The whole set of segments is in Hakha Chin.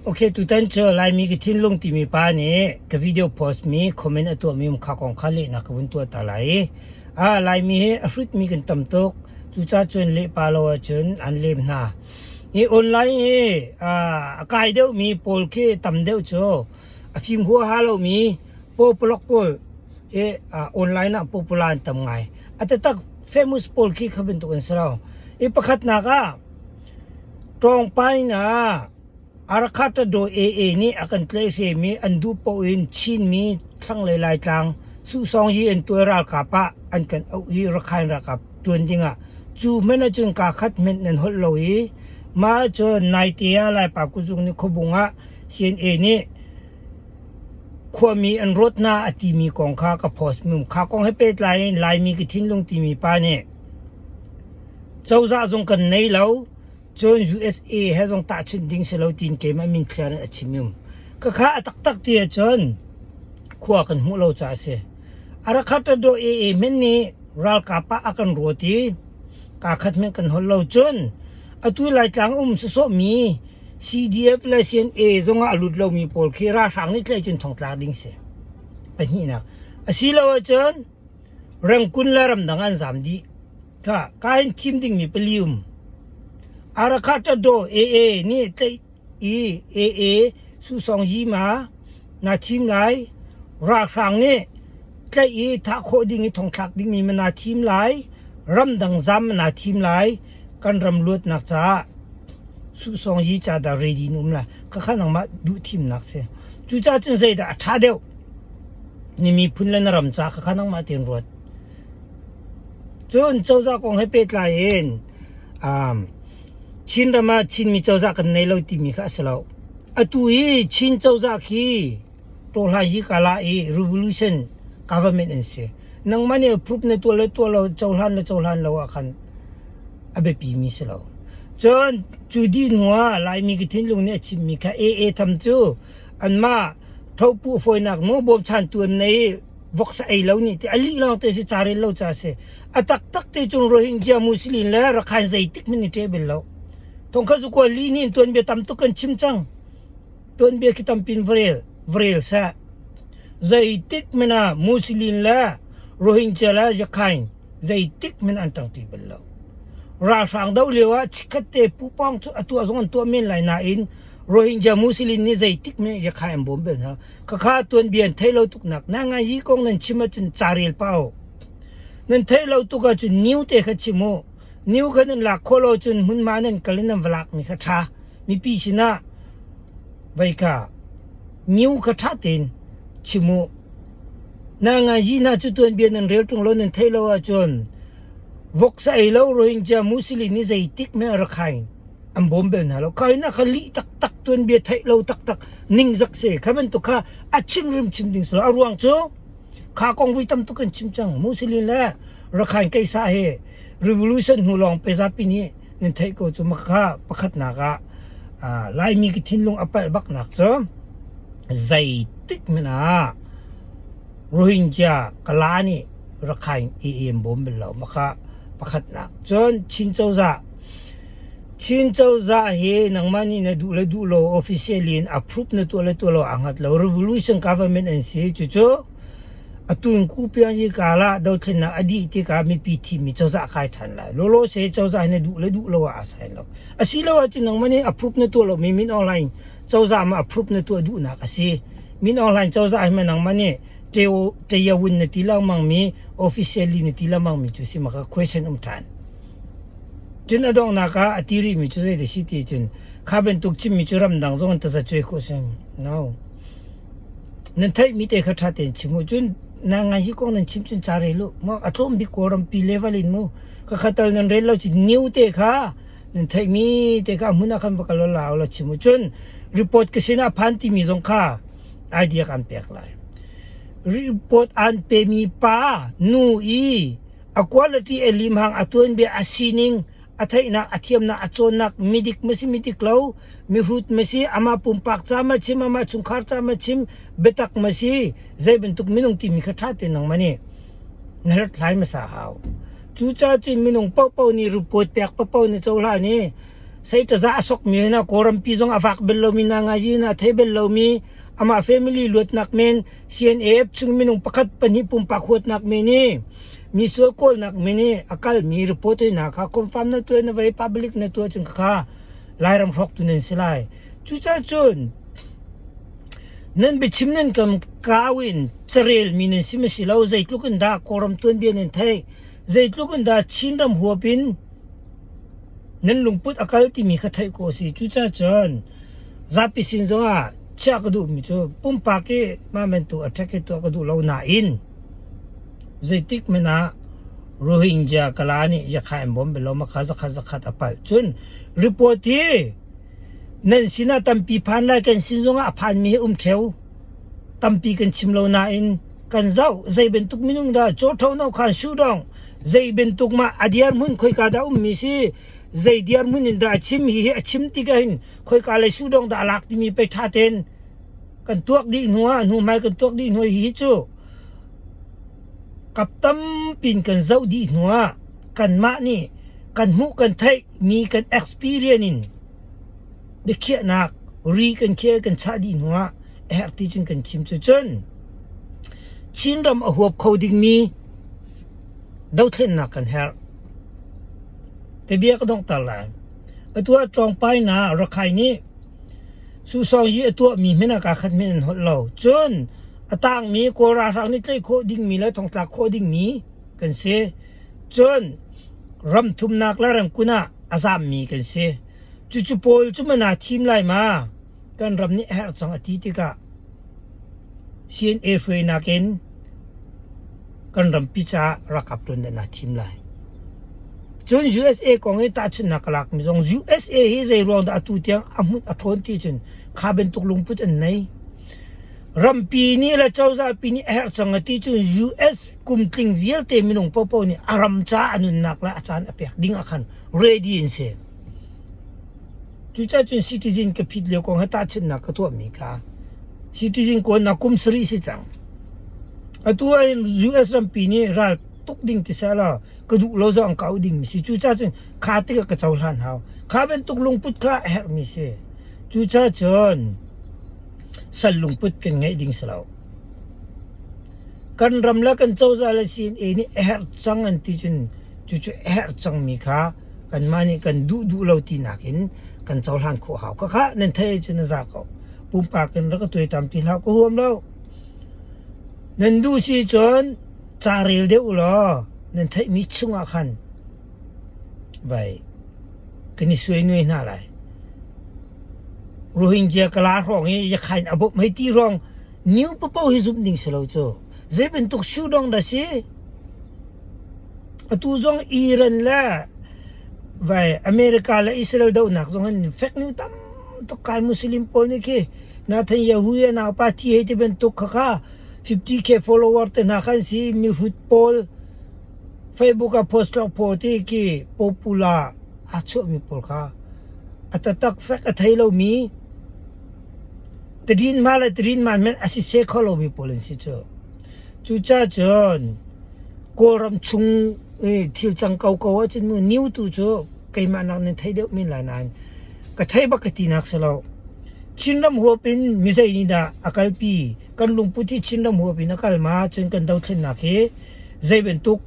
Ok, tutan cu Laimi ka thinlung timi pa nih ka video post mi comment a tuahmi um kha kong kha lehnak ka vun tuah ta lai i ah Laimi hi a hrutmi kan tam tuk. Cucaah cun leh pa lo ahcun an lem hna. Hi online hi a kai deuhmi pawl khi tam deuh cu a fim huaha lomi populok pawl hi online ah popular an tam ngai. A taktak famous pawl khi kha bantuk an si lo. I pakhatnak ah Tawngpain ah Arakhatadaw AA nih a kan tlaihhrem i an duh paoh in Chinmi thlanglei Laitlang Suhsawng yi an tuai ralkap ah an kan auh i Rakhine ralkap ṭuan dingah cu hmanh ahcun kaa khat hmanh nan holh lo i mah ahcun naite ah Laipa kuzung nih khuabung ah CNA nih khuami an rawt hna a timi kong kha ka post mi um. Kha kong he pehtlai in Laimi ka thinlung timi pa nih Cozah zong kan nei lo, cun USA he zong tahchunh ding si lo tiin keimah min clear in a chim um. Khakha a taktak ti ahcun khua kan hmuh lo caah a si. Arakhatado AA hmenh nih ralkap ah a kan ruat i kaa khat hmenh kan holh lo cun atu Laitlang um sawsawhmi CDF le CNA zong ah a lut lomi pawl khi ralhrang nih tlaih cun thongtlak ding si. Pahnihnak. Asilo ahcun Rengkun le ramdang an zam dih. Kha ka hin thim dingmi pali um. Arakhatado AA nih tlaih i AA Susong Yi ma na thim lai. Ralhrang nih tlaih i thah khawh ding i thongthlak dingmi ma na thim lai. Ramdang zam ma na thim lai. Kan ram luatnak caah Susong Yi ca dah ready na um lai. Khakha nangmah duh thimnak si. Cucaah cun zeidah a ṭha deuh? Na miphun le na ram ca kha nangmah tein ruat. Cun cozah kong he pehtlai in um, Chinram ah Chinmi cozah kan nei lo timi kha a si lo. Atu hi Chin cozah khi Tawhla hi kala i revolution government an si. Nangmah nih approve na tuah le tuah lo, cohlan le cohlan lo ah khan a biapi mi si lo. Cun cu dih hnu ah Laimi ka thinlung nih a chimmi kha AA tham cu anmah thopu fawinak maw bawmchantu an nei voksa ei lo nih ti a lih lawng te si ca rel lo ca si a taktak te cung Rohingya Muslim le Rakhine zeitik hmanh i ṭe bel lo thongkha zu kwa li nih tuanbia tam tuk kan chim cang tuanbia khi tampin varel varel seh zeitik hmanh ah Muslim le Rohingya le Rakhine zeitik hmanh an ṭangṭi bal lo ralhrang do lio ah chikkhat te pupawng cu a tuah zong an tuah men lai nain Rohingya Muslim nih zeitik hmanh Yakhai an bawm bel hna. Khakha tuanbia an thei lo tuknak na ngai hi kong nan chim ahcun ca rel pa u. Nan thei lo tuk ahcun new te kha chim u. New kha nan lak khawh lo cun hmunhma nan kal in nan va lak mi kha ṭha. Mipi sinah vei kha new kha ṭha tein chim u. Na ngai hi hna cu tuanbia nan rel ṭung lo nan thei lo ahcun voksa ei lo Rohingya Muslim nih zeitik hmanh Rakhine an bawm bel hna lo. Kha in a kha lih taktak tuanbia theih lo taktak ningzak si. Kha bantuk kha a chim rim chim ding si lo. A ruang cu kha kong vui tam tuk an chim cang. Muslim le Rakhine Keisa hi revolution hnu lawng pe zapi nih nan theih ko cu kha pakhatnak ah Laimi ka thinlung a palh baknak cu zeitik hmanh ah Rohingya Kala nih Rakhine i an bawm bal lo. Maka pakhatnak. Cun Chin cozah Chin cozah hi nangmah nih na duh le duh lo officially in approve na tuah le tuah lo aa hngat lo. Revolution government an si. Cucu atu in kupiang hi kala dothlennak a dih tikah mipi thimmi cozah kai ṭhan lai. Lawlaw se cozah hi na duh le duh lo ah aa sign lo. Asilo ahcun nangmah nih approve na tuah lomi Min Aung Hlaing cozah ma approve na tuah duhnak a si. Min Aung Hlaing cozah hi ma nangmah nih Teyawun na ti lengmang mi officially na ti lengmang mi cu si maka question um ṭhan. Cun a donghnak ah a ti rihmi cu zei si ti cun kha bantuk chimmi cu ramdang zong an taza cuai khawh si. No. Nan theihmi te kha ṭha tein chim u. Cun na ngai hi kong nan chim cun ca rel u. Maw a tlawm bik Kawlrampi level in mu. Ka khatal nan rel lo cun new te kha nan theihmi te kha hmun ah khan va kal la la chim u. Cun report ka sinah phan timi zong kha idea kan pek lai. Report an pemi pa nu i A quality a limhang a tuanbia a sining a theihnak a thiamnak a cawnnak midik ma si midik lo mihrut ma si amah pumpak ca ma chim amah chungkhar ca ma chim biatak ma si zei bantuk minung timi kha ṭha tein nangmah nih na hlathlai hmasa hau. Cucaah cun minung paohpaoh nih report pek paohpaoh na cohlan i. Seitaza a sokmi hna Kawlrampi zong a vak bel lomi na ngai na thei bel lomi amah family luatnak men CNAF chung minung pakhat pahnih pumpak huatnak men i mi sual kawlnak men i a kalmi report hna kha confirm na tuah na vei public na tuah cun kha Lairam hrawktu nan si lai. Cucaah cun nan biachim nan kam kau in carel mi nan si ma si lo zeitluk in dah Kawlram tuanbia nan theih zeitluk in dah Chinram huap in nan lungput a kal timi kha theih khawh a si. Cucaah cun zapi sin zongah chiah ka duhmi cu pumpak i mah bantuk attack hi tuah ka duh lo nain zeitik hmanh ah Rohingya Kala nih Yakha in bawm bel lo makha zakhat zakhat a palh. Cun report hi nan sinah tampi phan lai kan sin zongah a phanmi hi um theo. Tampi kan chim lo nain kan zoh zei bantuk minung dah chaw tho no khan su dong zei bantuk ma a dirhmun khoika dah ummi si zei dirhmun in dah a chim hi hi a chim tikah hin khoika lei su dong dah a lak timi pei tha ten kan tuak dih hnu ah hnu hmai kan tuak dih hnu hi cu kap tampin kan zoh dih hnu ah kanmah nih kan hmuh kan theih mi kan experience in biakhiahnak ri kan khiah kan chah dih hnu ah a herh ti cun kan chim cu cun Chinram a huap kho dingmi dothlennak kan herh. Te bia ka donghter lai. Atu ah tlawngpai na Rakhine nih Susawng yi a tuahmi hmanh ah kaa khat hmanh an holh lo. Cun a tangmi Kawl ralhrang nih tlaih khawh dingmi le thongtlak khawh dingmi kan si. Cun ram thumnak le ramkun ah a zammi kan si. Cucu pawl cu man aa thim lai ma? Kan ram nih a herh cang a ti tikah CNA hruainak in kan rampi caah ralkap ṭuan dan aa thim lai. Cun USA kong i tahchunhnak ka lakmi zong USA hi zei ruang dah atu tiang a hmunh a ṭhawn ti cun kha bantuk lungput an nei. Rampi nih le cozahpi nih a herh cang a ti cun US kumtling vialte minung paohpaoh nih a ram ca a nunnak le a caan a pek ding ah khan ready an si. Cucaah cun citizen ka phit lio kong he tahchunhnak ka tuahmi kha citizen kawnnak kum sarih si cang. Atu ah US rampi nih ral tuk ding ti seh law ka duh lo zong ka auh dingmi si. Cucaah cun kha tikah ka cohlan hau. Kha bantuk lungput kha a herhmi si. Cucaah cun sal lungput kan ngeih ding si lo. Kan ram le kan cozah le CNA nih a herh cang an ti cun cucu a herh cangmi kha kanmah nih kan duh duh lo tinak in kan cohlan khawh hau. Khakha nan theih cun na za ko. Pumpak in rak ka tuaitam ti hlah ka huam lo. Nan duh si cun ca rel deuh u law nan theihmi chungah khan vai kan i suainuai hna lai. Rohingya kala hrawng i Yakhain a bawmh hei ti ruang new papo hi zumh ding si lo cu. Zei bantuk sudong dah si? Atu zong Iran le vai America le Israel dohnak zong an fake news tam tuk kai Muslim pawl nih khi Netanyahu i a naupa thi hei ti bantuk kha kha 50k follower te hna khan si mihrut pawl Facebook ah post lawng phaw ti khi popular aa chuahmi pawl kha a taktak fek a thei lomi tadin ma le tadin ma men a si se kho lomi pawl an si cu. Cucaah cun Kawlram chung i thil cang ko ko ahcun mu new tu cu keimah nak nan thei deuh men lai nain ka thei bak ka tinak si lo. Chinram huap in mizei nih dah a kalpi kan lungput hi Chinram huap in a kal ma cun kan dothlennak hi zei bantuk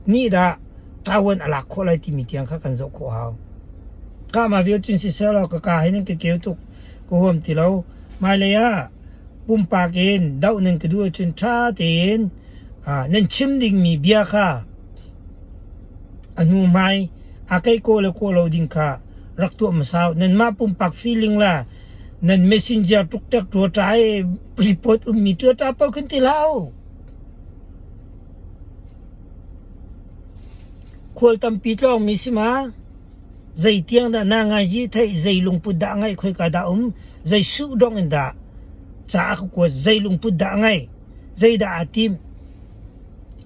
nih dah ṭawan a lak khawh lai timi tiang kha kan zoh khawh hau. Ka mah vial cun siseh law ka ka hin ka keu tuk ka huam ti lo. Hmailei ah pumpak in doh nan ka duh ahcun ṭha tein nan chim dingmi bia kha a hnu hmai a keih kawh le kawh lo ding kha rak tuah hmasa u. Nanmah pumpak feeling le nan messenger ṭukṭek ṭuaṭa i report ummi ṭuaṭa paoh khin ti hlah u. Khual tampi tlawngmi si ma? Zei tiang dah na ngai hi theih, zei lungput dah a ngeih, khoika dah um, zei suhdong in dah ca a ka kuat, zei lungput dah a ngeih, zei dah aa tim.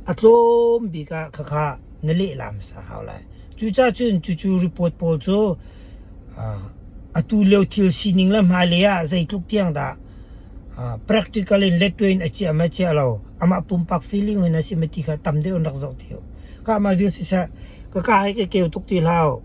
A tlawm bik ah khakha na lehlam hmasa hau lai. Cucaah cun cucu report pawl cu atu lio thil sining le hmailei ah zeitluk tiang dah practical in letwe in a chiah ma chiah lo, amah pumpak feeling in a si ma ti kha tam deuh in rak zoh ti u. Ka mah vial siseh, ka ka hi ka keu tuk ti hlah.